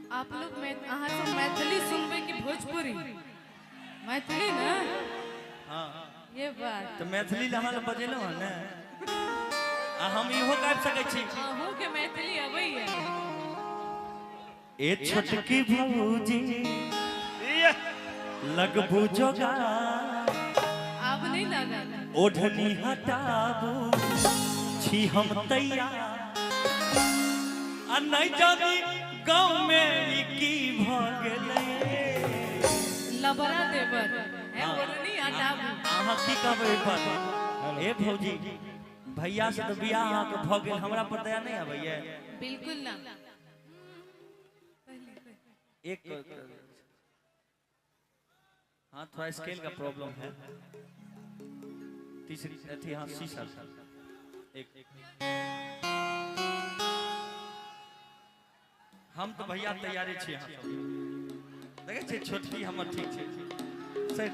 आप लोग अहाँ सब मैथिली सुनबै कि भोजपुरी? मैथिली ना? हाँ। ये बात। तऽ मैथिली लए अहाँ लए बजेलहुँ हँ ने, आ हम इहो गाबि सकै छी। अहूँ के मैथिली अबैया। ए छोटकी भौजी लगबू जोगा, आब नहीं लागल। ओढ़नी हटाबू छी हम तैयार, आ नहीं जानी गाँव में ई की भ गेलै। लबरा देवर है ओढ़नी हटाबू। अहाँ की कहबै एहि पर? ए भौजी, भैया से तऽ बियाह अहाँके भऽ गेल, हमरा पर दया नहि आबैया? बिल्कुल ना। एक हाँ, थोड़ा स्केल का प्रॉब्लम है। तीसरी अथी, हाँ, सी सर एक। हम तो भैया तैयारी छी। अहाँ सब देखै छियै, छोटकी हमर ठीक छै, सही।